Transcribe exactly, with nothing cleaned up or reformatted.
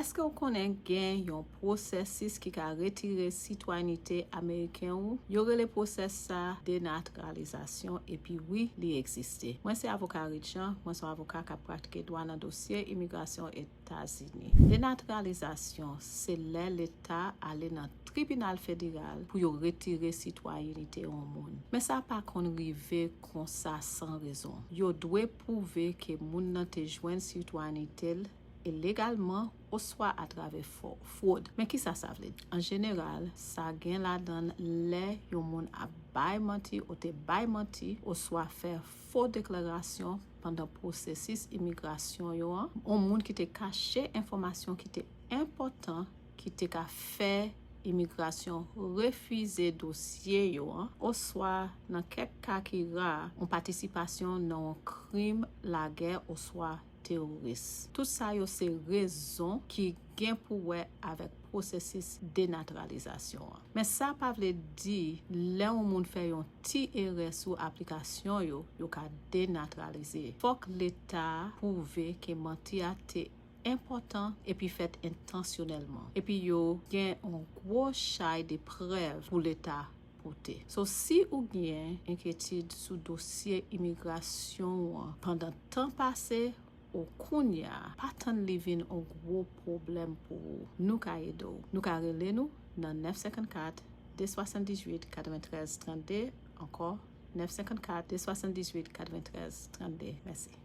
Èske w konnen gen yon pwosesis ki ka retire sitwayinite ameriken ou? Yo rele pwosès sa denatiralizasyon, epi wi, li egziste. Mwen se avoka Rich Jean, mwen se yon avoka k ap pratike dwa nan dosye imigrasyon Etazini. Denatiralizasyon se lè Leta ale nan tribinal federal pou yo retire sitwayinite yon moun. Men sa pa konn rive konsa san rezon. Yo dwe pwouve ke moun nan te jwenn sitwayinite l ilegalman oswa atravè fo-, fwod. Men kisa sa vle di? An jeneral, sa gen ladan l lè yon moun ap bay manti ou te bay manti oswa fè fo deklarasyon pandan pwosesis imigrasyon yo an, yon moun ki te kache enfòmasyon ki te enpòtan ki te ka fè imigrasyon refize dosye yo an, oswa nan kèk ka ki ra, yon patisipasyon nan yon krim lagè oswa teworis. Tout sa yo se rezon ki gen pou wè avèk pwosesis denatiralizasyon an. Men sa pa vle di lè yon moun fè yon ti erè sou aplikasyon yo, yo ka denatiralize. Fòk Leta pwouve ke manti a te enpòtan epi fèt entansyonèlman. Epi yo gen yon gwo chay de prèv pou Leta pote. So, si ou gen enkyetid sou dosye imigrasyon ou an pandan tan pase ou kounye a, pa tann li vin yon gwo pwoblèm pou ou. Nou ka ede w. Nou ka rele nou nan nèf senkannkat, de swasanndizuit, katreventrèz, trannde, ankò, nèf senkannkat, de swasanndizuit, katreventrèz, trannde. Mèsi.